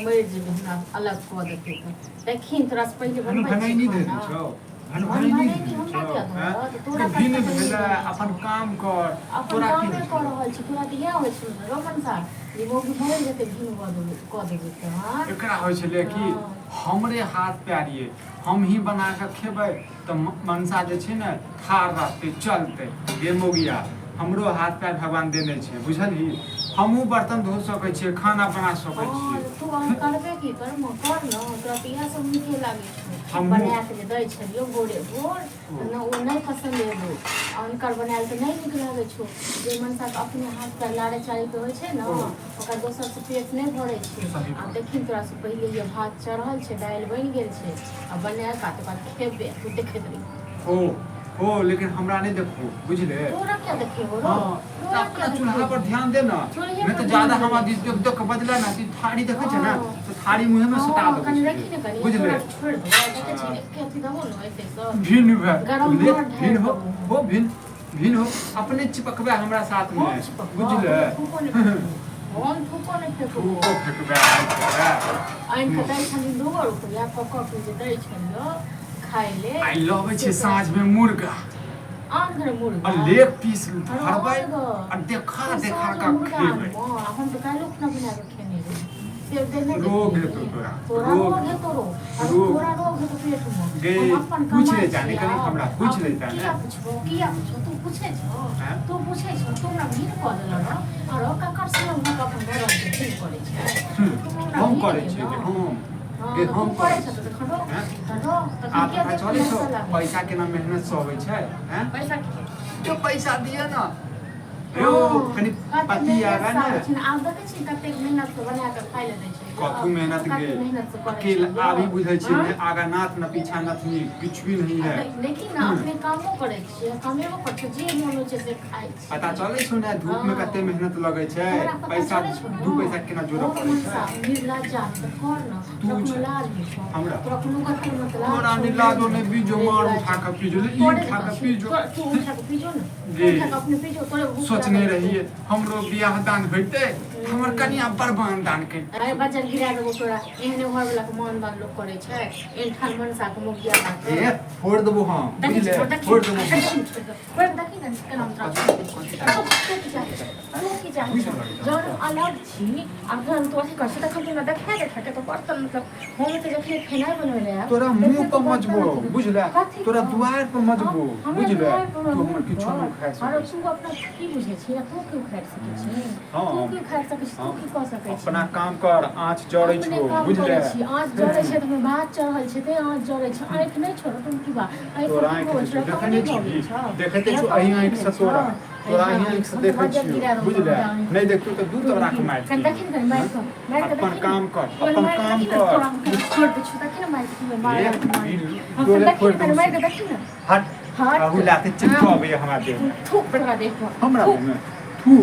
मरि जेबै, हमरा अलग कऽ देतै तऽ। देखही, तोरा से पहिले भन बनबै भनाइ छियै नहि दे खाना। दै छौ, भन भन भनाइ नहि भनाइ दे दै हमरा छौ। किया आँय? धरत? तोरा भिन कते भेलै, नहि अपन काम कर। अपन तोरा की कामे होइ कऽ छौ? रहल छी। तोरा तऽ इएह होइ छौ ने रौ मनसा, जे मौगी मरि जेतै, भिन कऽ देबै, कऽ देबै तऽ? हँ। एकरा होइ छलै कि हमरे हाथ पैर ये, हमही बना कऽ खेबै तऽ मनसा जे छै ने ठाढ़ रहतै, चलतै। गे मौगिया, हमरो हाथ पैर भगवान देने छै, बुझलही? हमहूँ बर्तन धो सकै छियै, खाना बना सकै हँ छियै। तू अहाँ करबे की कर कर ने, तोरा तऽ इएह सब नीके लागै छौ। हमहूँ बना कऽ जे दै छलियौ भोरे भोर तऽ ने ओ नहि पसन्द एलौ, आ हुनकर बनायल तऽ नहि नीक लागै छौ। जे मनसाके अपने हाथ पैर लारे चारीके होइ छै ने, ओ ओकरा दोसरसँ पेट नहि भरै छै। सही आ बात। देखी, तोरासँ पहिले ये भात चढ़ल छै, दालि बनि गेल छै, आ बनाकऽ आ तकर बाद खेबै, तू देखैत रही। हो हो, लेकिन हमरा नहि देखो, बुझले? तोरा क्या देखेबो रौ? हाँ, तऽ तोरा अपना क्या चूल्हा पर देखेबो? ध्यान दे ने। चूल्हे नहि पर तऽ ज्यादा ध्यान हमरा देने दिस देख छियै। देख कऽ बजला ने, तऽ थारी देखै छै ने, हँ तऽ थारी मुँहेमे सटा हँ देबो कनि सीधे, रखी ने कनि। बुझले? तोरा छोड़ि देबो? देखै छी, हँ एके अथी देबो ने एतेसँ भिन भए गरम ले मार भिन ढारि हो। देबो हम। हो, भिन भिन हो, अपने चिपकबै हमरा साथमे। हम चिपकबो? बुझले? हम थूको नहि फेकबो, हम थूको नहि फेकबो। थूको फेकबै आइ तोरा। आनि कऽ दै छलियै 2 गो रुपैआ कऽ कऽ के जे दै छलियै खाय ले। आइ लबै से छै तोरा साँझमे मुर्गा आन घर आ मुर्गा लेग पीस अरे भरबै आन गऽ आ देखा तू देखा साँझमे कऽ मुर्गा खेबै। आनबो आ हम तऽ काल्हिो खुना बना कऽ खेने रही, से दे नहि रोग देखलियै। हेतौ तोरा। तोरा रोग रोग हेतौ रौ, अरे रोग तोरा रोग हेतौ पेटमे। गे हम अपन पूछि कमाइ ले जाने छियै। कनि हमरा पूछि ले जाने। किया पुछबो? किया पुछबो? तू पूछै छौ? आँय? तू पूछै छौ? तू हमरा भिन कऽ देलह रौ। आरो ककर से हम अपन घरक भिन करै छै? तू हमरा हम भिन करै छियै केलह। गे, हम हँ गे तऽ हम तू करै करै छह छियै। तऽ तखन रह, आँय? तऽ रह तखन आब किया पता देख चलै छौ नशा लागै पैसा छै? केना मेहनत से अबै छै? आँय? पैसा के जो पैसा दिअ ने यौ। हँ कनि कते पति मेहनत आबे से ने। आबै छै ने, आब देखै छी कतेक मेहनत से बना कऽ खाय लए दै छलियौ। कथू मेहनत गे? कते मेहनत से करै अकेला छलियौ। अभी बुझै छियै हँ ने, आगा नाथ न पीछा नथनी, किछु भी नहीं आ है। लेकिन ने अपने कामो करै छियै, कमेबो करै छियै, जे मोन होइ छै से खाइ पता छियै। चलै छौ ने धूप में कते हँ मेहनत लगै छै? तोरा पता पैसा चलै छौ दू ने? पैसा केना जोड़ऽ और पड़ै मनसा छै? निर्लज्जा तऽ कर ने। तू तोरा कोनो छै लाज होइ छौ? हमरा तोरा कोनो कथी मत लाज तोरा छौ? नहि लाजो नहि बीजो मार निर्लज्ज। उठा कऽ पीजो ले, ई तोरे उठा जकाँ कऽ छी। पीजो। तू उठा कऽ पीजो ने, तू गे उठा कऽ अपने पीजो, तोरे भूख सोचने लागल हेतौ। रहियै हमरो बियाह दान होइतै, हमर कनिया बड़ मान दान करितै। अरे बजर गिरा देबो तोरा। एहने घर वाला के मान दान लोक करै छै? एहन ठान मनसा के मोगिया ए के फोड़ देबो हम, देखी बुझले? छोड़, देखी फोड़ देबो हम। देखी, छोड़ दे। छोड़, देखी ने केना हम तोरा कथी छोड़ दै कथी छी। चाही? तू तू की चाहै छ? तू की चाहै की छ? सब लगै छौ? जहन हम अलग छी आ जहन तू अथी करै छी तखन तू हमरा देखा देखा के तो बर्तन, मतलब हम तऽ जखने खेनाइ बनबै लए आयब तोरा मुँह तखने पर तू बर्तन मजबो अथी बुझले? कथी तोरा कह दुआरि पर हँ मजबो, हमरा बुझले? दुआरि पर तू हमर मुँह किछो पर नहि उखाड़ि आरो सकै छी। तू अपना की बुझै छी? तू की उखाड़ि सकै छी? तू हम की उखाड़ि सकै छी? तू हम की कऽ सकै अपना छी? काम कर, आँच जरै अपने छौ काम बुझले? करै छी। आँच जरै छै तऽ भात चढ़ल छै तें आँच जरै छै। आँखि नहि छोड़ो तुम की बा आँखि तोरा की आँखि भऽ नहि गेल छौ, छौ? देखै कम नहि नहि भऽ छी? गेल छौ? देखैते छौ रकम एहि नहि आँखिसँ भेल छौ? तोरा तोरा एहि एहि आँखिसँ हम तऽ देखै बजर छियौ गिरा देबौ बुझले? तोरा आँखि। नहि देखतौ तऽ दू तू तोराके की मारि कनि दियौ। देखी ने, कनि मारि कऽ, मारि कऽ अपन देखी ने। काम कर, कनि अपन मारि कऽ काम देखी ने कर। तोरा। हम कनि छोड़ि दै छियौ, देखी ने मारि कऽ, तू मार ए मार। ई हम डोले देखी फोड़ि ने, कनि देबौ मारि कऽ सीधे। देखी ने। हट। हट। अहू लाथे चिपको अबैया हमरा देहमे। थूक तोरा देह पर। हमरा थूक। देहमे थू?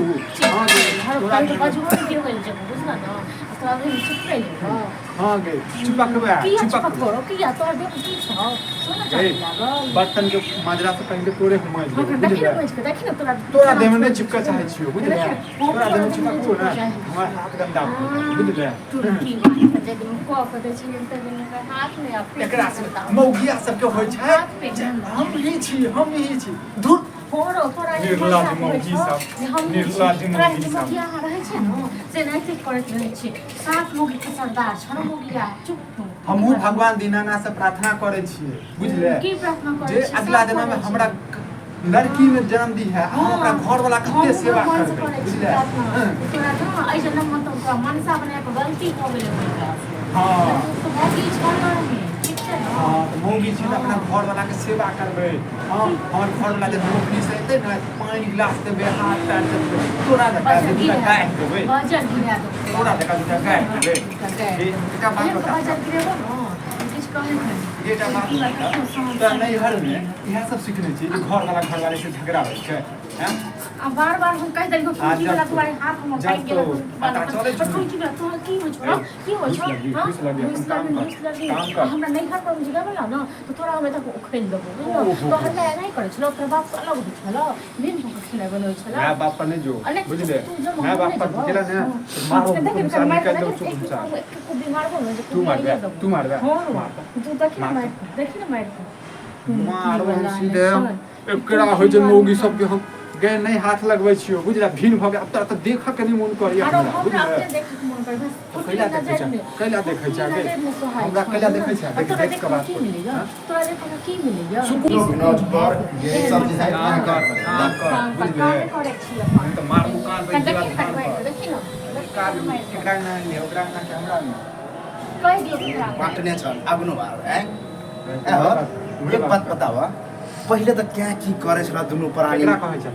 हँ गे, हर तोरा कल तऽ देहमे बजबो नहि देबै जेबो, बुझल ने? आ तोरा देहमे चिपकै नहि। हँ गे, चिपकबै। किया चिपकबै। चिपकबो रौ? किया? तोहर देहमे की छौ? सोना ए चाँदी लागल? बर्तन के माजरा से पहिले तोरे हम माजि हँ देबौ देखी ने बुझले? माजि कऽ देखी ने तोरा तोरा केना देहमे नहि छोड़ि दै चिपकऽ छियौ। चाहै छियौ बुझले? देखी ने, हम तोरा तोरा देहमे देहमे नहि चिपकबो चिपकऽ ने, चाहै हमर छियौ। हाथ गन्दा भऽ जेतौ हँ बुझले? तुरकी बात जे दिन कऽ के दै छलियै तै दिन ओकर हाथ नहि आ पेट एकरा नहि से गन्दा मौगिया सबके होइ छै हाथ पेट जे गन्दा। हम ही छी, हम ही छी, धुर। तोरो तोरा ई निर्लज्ज मनसा होइ मौगी छौ सब जे हम ही छी। निर्लज्ज तोरा मौगी जे सब मौगिया रहै छै ने से एनाहिते करैत रहै छै। सात मौगीके सरदार छौ ने मौगिया, चुप तू। हमहूँ भगवान दीनानाथ से प्रार्थना करै छियै बुझले? की प्रार्थना करै जे छी? अगला सब जन्म में करै हमरा छै। लड़की में जन्म दी है, हम अपना हँ घर वाला कते हमहूँ सेवा भगवानसँ करबै करै छी बुझले? प्रार्थना हँ जे तोरा ने एहि जन्ममे तऽ तोरा मनसा बना कऽ गलती भऽ गेलै हुनकासँ। हँ तऽ मौगी छल नहीं, ठीक छै ने? हँ तऽ मौगी छै तऽ अपना हँ घर वाला के सेवा करबै। हँ, हमर घर वाला जे नौकरी से एतै ने, पानि गिलास देबै, हाथ पैर देबै। तोरा जकाँ बजर जे दूटा गिरा गारि देबो, देबै? बजर गिरा देबो तोरा। तोरा जकाँ दूटा बुझल गारि ने देबै? दूटा गारि हे देबो। एकटा बात एहन कऽ बता बजर गिरेबो ने किछु कहै नहि। एकटा बात की बात बता, कखनो शान्त तोरा शान्त नैहरमे इएह सब सिखने छी जे घर वाला घरवाली से झगड़ा होइ छै? हैं? आ बार बार हम कहि देलियौ आ टुनकी जब वाला तो दुआरे हाथ हमर जब पाकि तो गेल। टुनकी वाला पता चलै छौ ने? टुनकी वाला तोहर की होइ छौ ए रौ? की होइ घुस छौ? लगली, हँ घुस लगली, घुसि अपन काम लगली, कर, घुसि लगली। काम आ कर। हमरा नैहर पर जे गेबे ने तऽ तोरा हम एतऽ उखैल देबो, बुझलौ? ओहो तोहर हो माय नहि करै छलौ? तोहर बाप से अलग होइ छलौ? दिन भऽ खेनाइ बनबै छलै। माय बाप पर नहि जो, अरे बुझले? तू जो, माय हम बाप नहि पर जेबौ। गेला ने हँ। मारो, देखी ने, गुमसा मारि निकालि कऽ दौ, देखी, गुमसा। एक कुब्बी मारबो ने जे तू मारबे, कुब्बी तू मारबे। हँ, मार। तू देखी ने मार। मारि कऽ, देखी ने मारि कऽ। मारबो हम की सीधे बला ने एकरा होइ छै मौगी सबके हम गे नहि हाथ लगबै छियौ, बुझला? भीन भऽ गेल। आब तोरा तऽ देखऽ के नहि मोन करैया आरो हमरा, हमरा बुझले? अपने देखैके मोन करै, बस तऽ कैला देखै छै, कैला देखै छै गे? हमरा कैला देखै छै? देख तोरा देख देखऽ कऽ बात की करू। मिलैया? तोरा देखऽ की मिलैया? सुकून। विनोद पर ये सब जे है काम कर, काम कर, काम कर, बुझले? कामे करै छी अपन। हम तऽ मारबो कान पर, देखी जीवा ने, धान पर। देखी ने, काज एकरा ना ले, ओकरा ना के, हमरा ना। कहि दियौ केकरा। बांटने छल आगुनो बार आँय? ए हो, एक बात बतावा, पहिले तऽ क्या की करै छल दुनू प्राणी? केकरा कहै छै?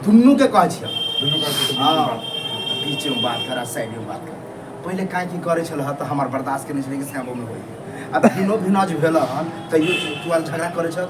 दुनू के कहै छियै। दुनू कहै छै? हाँ, बीचे में बात कर, साइड में बात कर। पहिले काहे की करै छल तऽ हमर बर्दाश्त केने छलै कि श्यामो में होइए। अब भिनो भिनाज भेल हन तैयो तू आर झगड़ा करै छल।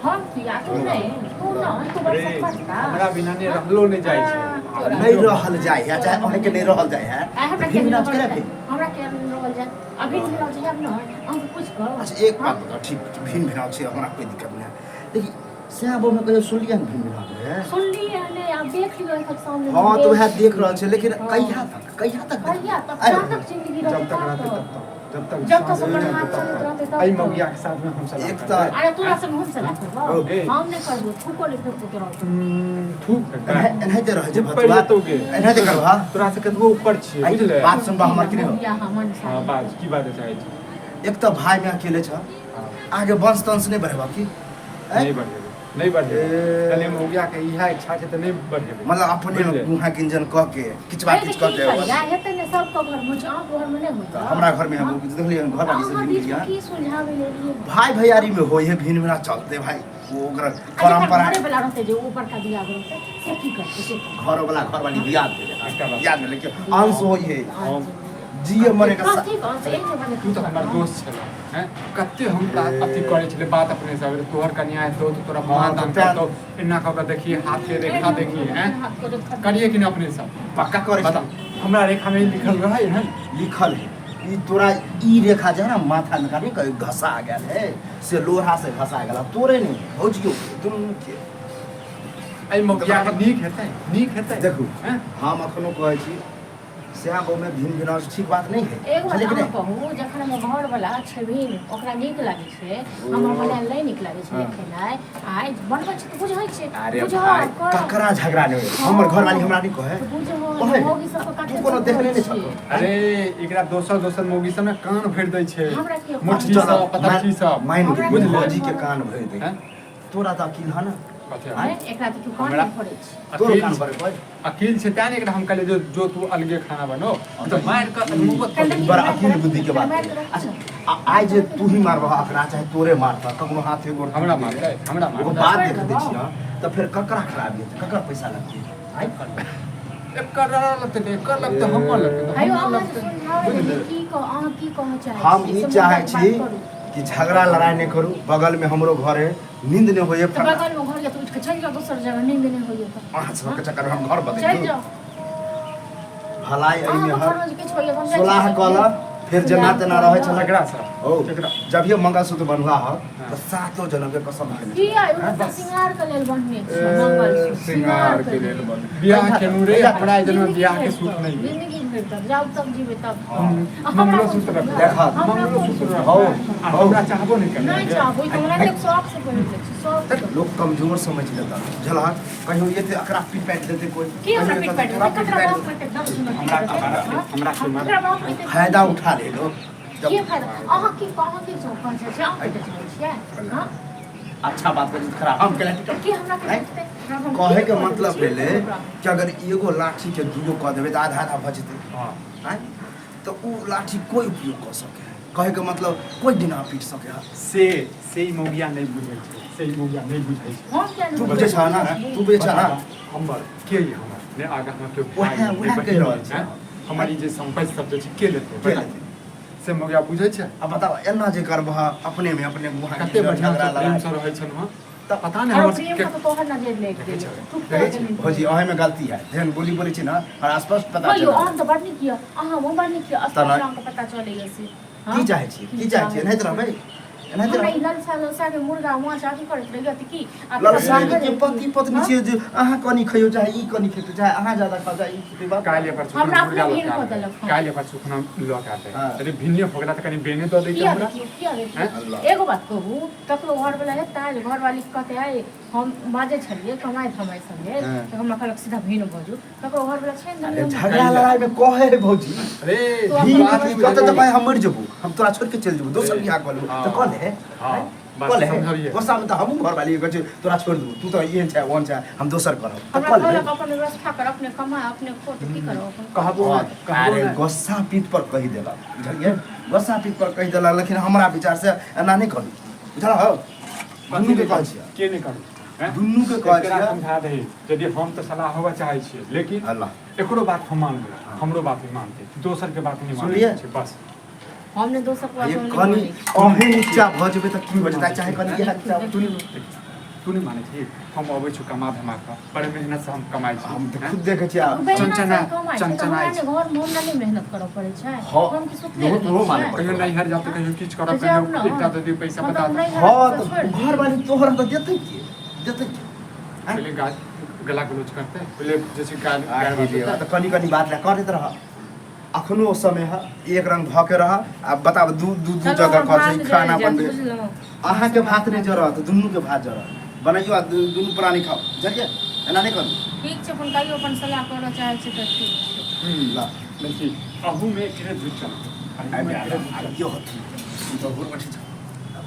हम किया? तू नहि, तू नहि, तू बड़ रे, सफर। हमरा बिना नहि रहलो नहि जाइ छै। नहीं रहल जाय है, चाहे अहीं के नहीं रहल जाय है। आइ हमरा भिन के भिनाज रहल करे जाय? फिर हमरा के रहल जाय? अभी रहल जाय आब न हम पूछ कऽ। अच्छा, एक बात बताओ, ठीक भिन भिनाज छै, हमरा कोई दिक्कत नहीं है, लेकिन श्यामो में कहियो सुनलियै हन भिन भिनाज है? सुनलियै ने, आब देख लियौ एखन सामने। हाँ, तो वएह देख रहल छै, लेकिन हाँ। कहिया तक, कहिया तक? कहिया तक? आइ जब तक जिंदगी जब रहतै तक रहतै तब तब तक, जब तक जब तक साँस अपन रहतै हाथ तब चलैत तक। रहतै तब एहि तक। मौगिया के साथ में हम सलाह एक करबै। तऽ अरे, तोरा संग हम सलाह करबौ? ए। हम नहि करबौ, थूको नहि फेकबौ तोरा ऊपर। थूक एनाहिते रहै छै ऊपर भतुआ। जेतौ गे। एनाहिते करबा। तोरा से कतबो ऊपर छियै, आइ बुझले? बात सुनबा हमर कि नहि हो? या हमन हाँ, बाज, की बात चाहै छी? एक तऽ भाई में अकेले छ, हाँ, आगे वंश तंश नहीं बढ़ेबा की? आँय? नहि बढ़ेबै, नहि बढ़ेबै। ए। कहलियै मौगिया के इएह इच्छा छै तऽ नहि बढ़ेबै। मतलब अपने बुझले? गुहा गिंजन कह के किचवा अरे किच तऽ कह की के करिया हेतै ने? सबके घरमे होइ छै, अहाँके घरमे नहि होइया? हमरा घर में हम देखलियै घर वाली से अहाँ भिन बीचमे भिन की सुलझाबै लेलियै? भाई भैयारी में होय है भिन भिना, चलते भाई, वो ओकर परंपरा। घरे वाला रहतै जे ओ बड़का बियाह रहतै से की करतै से कहू। घर वाला घर वाली बियाह भेलै, एकटा बात। याद भेलै कि अंश होय है हम जिए मरे का कथी अंश? एक जमाने तू तऽ हमर दोस्त छल हैं, कते हम अथी करै छलै बात अपने सब, तोहर कनिया हेतौ तऽ तोरा हाँ, मान दान तऽ तें- करतौ, एना कऽ कऽ देखिए, हाथ के रेखा देखिए हैं, करिए कि नहि अपने सब? पक्का करै बता, हमरा रेखा में लिखल रहै हन? लिखल है ई तोरा ई रेखा जे है ना माथा में कभी कभी घसा गेल है, से लोहा से घसा गेल। तोरे नहीं, भौजियो, दुनू के। एहि मौकिया के नीक हेतै, नीक हेतै? देखू, हैं? हम अखनो कहै छी, सएह गाँवमे भिन भिनाउज ठीक बात नहि है। एक बात बुझलियै कि अहाँ नहि? कहू, जखन हमर घरवला छथिन ओकरा नीक लागै छै, हमर बनायल नहि नीक लागै छै? हाँ। खेनाइ आइ बनबै छै तऽ बुझै छै। अरे बुझह, भाई, कर। ककरा झगड़ा नहि होइ, हमर घरवाली हमरा नहि कहै। तऽ बुझह, कहै। मौगी सबके तू कते कोनो दुख देखने होइ नहि छै। छहो। अरे, एकरा दोसर दोसर मौगी सब ने कान भरि दै छै, हमरा के मोटकी सब, पतरकी सब। मानि हमरा गेल के भौजी के कान भरि दे। हैं? तोरा तऽ अकिल है ना? कथी? हैं? एकरा तऽ केओ कान हमरा- नहि भरै छै। तोरो अकिल कान भरे कोइ? अकिल छै तें ने एकरा हम कहलियै जो जो तू अलगे खाना बनो, तऽ मारि कऽ मुँह कल देखी बड़ा मारि अकिल कऽ बुद्धि के बात मारि है। कऽ अच्छा, आइ जे तू ही मारबह अकरा, चाहे तोरे मारतह, ककरो हाथे गोर हमरा मारतै, हमरा एगो मारतै। बात देख दै छियै तऽ फेर ककरा खराबी हेतै, ककरा पैसा लगतै? आइ एकर लगतै तऽ एकर लगतै, हमर लगतै तऽ आयो हमर अहाँ लगतै। सुलझाबै बुझलियै? लेलियै, की कह, अहाँ की कहऽ चाहै हम छी? ई से चाहै मुद्दा छी बात करू। कि झगड़ा लड़ाइ नहि करू। बगलमे हमरो घर है, नींद नहि होइए। तऽ बगलमे घर यऽ तऽ उठि कऽ चलि जाउ दोसर जगह, नींद नहि होइए तऽ। अहाँ सबके चक्करमे हम घर बदलि चलि दू। जाउ। भलाई एहिमे अहाँके हर घरमे जे किछु होइए तऽ हम जाइ सोलाह छी। कऽ फेर जेना तेना रहै छलै। केकरा से? ओ केकरा? जब ये मंगलसूत्र बन्हला ह तऽ सातो जन्म के कसम खेने। किया? ओ तऽ श्रृंगार के लेल बन्हने छै मंगलसूत्र। श्रृंगार के लेल बियाह केलहुँ रे, हमरा एहि जन्म बियाह के सुख नहि भेल। जिंदगी भरि तक जाउ तब जीबै तब। मंगलोसूत्र रख। देखा। मंगलोसूत्र रख। हौ, आ हौ। हमरा चाहबो नहि करै। नहि चाहबो तऽ हमरा लोक शौक से पहिर लै छै, शौक से। लोक कमजोर समझ लेता बुझल हन, कहियो एते एकरा पीट पाटि देतै कोइ। की हमरा कहियो पीट एतऽ पाटि तोरा देतै? पीट ककरा पाटि बाप देतै। एते दम छै हमरा हमरा पीट देतै? हमरा के मार। ककरा बाप एते फायदा उठा ले लोग जब की फायदा? अहाँ की, अहाँ की कहै छै? अहाँ की चाहै छियै? हँ? अच्छा बात करी खराब हम केला टिकट की हमरा के नहीं। देखतै? हम कहे की के करै मतलब छियै? भेलै कि अगर एगो लाठी के दूगो कऽ देबै तऽ आधा आधा भऽ जेतै। हाँ। आँय, तऽ ओ लाठी कोइ उपयोग कऽ सकै है, कहे के मतलब कोइ डिना पीट सकै है। से ई मौगिया नहि बुझै छै, से ई मौगिया नहि बुझै छै। हम किया नहि तू बुझै छह ना? तू बुझै छह ना? हमर के ई हमर नहि आगा हमर केओ भाय उएह- नहि, उएह बहिन कहि रहल नहि, छी। हैं? हमर ई जे सम्पत्ति सब जे छै के लेतै? के बता। लेतै? से मौगिया बुझै छै? आ बताउ, एना जे करबह अपने में अपने गुहा कते बढ़िआँ झगड़ा से प्रेम लड़ाइ से रहै छलहुँ हँ, तऽ पता नहि आरो हमर प्रेम के के तऽ तोहर नजर लागि देखै गेल। छै। तू देखै छी भौजी, अहीमे गलती है, जेहन बोली बोलै छी ने हमरा स्पष्ट पता कहियो चलल। अहाँ तऽ बड़ नीक यऽ, अहाँ बड़ नीक यऽ, स्पष्ट तऽ अहाँके पता चलैए से। की चाहै छी, की चाहै छी? एनाहिते रहबै? एनाहिते हमरा ई ललसा ललसा के मुर्गा माछ अथी करैत रहिए तऽ की आ ललसा तकर के पति पत्नी छियै जे अहाँ कनि खइयौ चाहे ई कनि खेतै चाहे अहाँ ज्यादा खाउ चाहे ई खेतै बाप काल्हि पर हमरा सुखना अपने मुर्गा भिन्न लऽ कऽ के देलक आबै हँ। काल्हि पर सुखना लऽ के आबै हाँ। अरे भिन्ने हो गेला तऽ कनि बेने दऽ दैके किया हमरा देखियौ किया देखियौ अल्लाह। एगो बात कहू ककरो घरवला हेतै जे घरवाली कहतै आइ हम बाजै छलियै कमाइ धमाइ संगे हाँ। तऽ हमरा कहलक सीधा भिन्न भऽ जो ककरो घरवला छै ने अरे झगड़ा लड़ाई में कहे है भौजी अरे तो अपन भी बात नहीं कहते तऽ बुझलियै। भाई हम मरि जेबू हम तोरा छोड़ के चलि जेबू दोसर बियाह कऽ लेबू हाँ। तऽ कऽ ले हाँ, बस कऽ ले समझलियै। गुस्सा में तऽ हमहूँ घरवाली के कहै छियै तोरा छोड़ देबू तू तऽ एहन छै ओहन छै हम दोसर करब तऽ हमरा कऽ ले कहलक अपन व्यवस्था कर अपने कमा अपने खो तऽ की करब अपन कहबो हाँ, नहि, कहबो अरे नहि। गुस्सा पीत पर कहि देलक बुझलियै गुस्सा पीत पर कहि देलक लेकिन हमरा विचार से एना नहि करू बुझल हौ कथी दुनू के नहि कहै करू? छियै के नहि करू हैं? दुनू के कहै एकरा छियै समझा दही यदि हम तऽ सलाह होबऽ चाहै छियै लेकिन अल्लाह एकरो बात हम मानबै हमरो बात भी मानतै दोसर के बात नहि मानै सुनलियै? छै बस हम ने दोसर के बात ये हम नहि कनि मानै छी। अहें नीचा भऽ जेबै तऽ की भऽ जेतै चाहे कनि इएह नीचा तू नहि तू नहि मानै छी हम अबै छी कमा धमा कऽ बड़ मेहनत से हम कमाइ छी हम तऽ हैं? खुद देखै छियै आब। मेहनत से चनचना- कमाइ छै तऽ चनचनाइ हमरा ने घरमे हमरा नहि मेहनत करऽ पड़ै छै हाँ, हम की सुतले इहो- रहै इहो मानै छियै? कहियो नैहर जाउ तऽ कहियो किछु करब तऽ जाउ कहियो ने। एकटा दऽ दियौ पैसा हम बता तऽ दे नैहर हँ से तऽ छोड़ि दियौ। घरवाली तोहर तऽ देतै के देतै के आँय? पहिले गला गलोच करतै पहिले जे छै गाल आ, गाल हे देवा, तऽ कनि कनि बात लए करैत रह अखनो समय है एक रंग भऽ के रह आ बताब दू दू दू चलू, जगह हमर कर भात छै खाना जरि जायत, बनबै बुझलहुँ। अहाँके भात नहि जरत दुनूके भात जरत बनैयौ आ दुनू प्राणी खाउ बुझलियै एना नहि करू ठीक छै अपन कहियो अपन सलाह करऽ चाहै छै तऽ ठीक छै ल देखी अहूमे एकरे झूठ चलतै अहूमे एकरे झूठ चलतै। यो हथी तऽ घुर बैठे छौ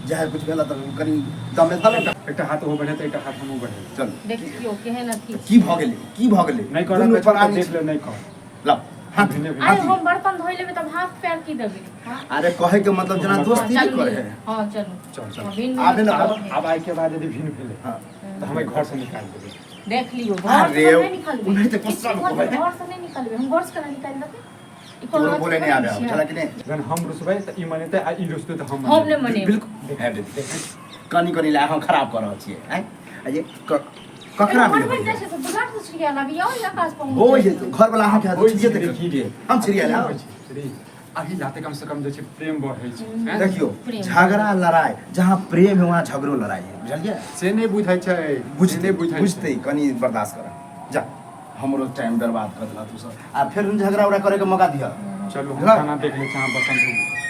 जाहे कुछ भेल तऽ कनि दमे धऽ ले एकटा हाथ ओहो बढ़ेतै एकटा हाथ हमहूँ बढ़ेबै चल देखियौ केहन अथी की भऽ गेलै की भऽ गेलै नहि करऽ दुनू के छौ तऽ प्राणी देख ले नहि कर ल हाथ भिन्ने भिन्ने। अरे हम बर्तन धोइ लेबै तब हाथ पैर की देबै हाँ? अरे कहै के मतलब जेना दोस्ती नहि चलू करे है हाँ चलू चल, चल। हाँ, भिन्न आबे भिन्न ना करब। आब आब आइके बाद यदि भिन्न भेलै हाँ। तऽ हम एहि घरसँ निकालि देबै देख लियौ घर से अरे, हम नहि निकलबै उन्हें तऽ गुस्सा घर में घर से नहि निकलबै हम घर से केना निकालि देबै ई कोनो तोरो अथी बोले नहीं थोड़े आबे छियै। बुझला कि नहीं जहन हम रुसबै तऽ ई मनेतै आ ई रुसतै तऽ हम हम नहि मनेबै बिल्कुल है दीदी कनि कनि ला हम खराब कर रहल छियै आँय आ ये ककरा घर भी बनि जाइ छै तऽ दुलार से छिड़िया लागैया ओहि आकाश पहुँच हो जाइ जे घर वाला अहाँके हाथ होइ छै छिड़िए देखी रे हम छिड़िया होइ लाओ छै रे अही लाते कम से कम जे छै प्रेम बढ़ै छै हैं? देखियो प्रेम। झगड़ा लड़ाई जहाँ प्रेम है वहाँ झगड़ो लड़ाई है बुझलियै से नहि बुझै छै से बुझते नहि बुझै छै बुझते कनि बर्दाश्त कर जा हमरो टाइम बर्बाद कर देला तू सब आ फेर झगड़ा उगड़ा करे के मौका दिह चलू हम बुझलक? खाना देख लै छी अहाँ बसंत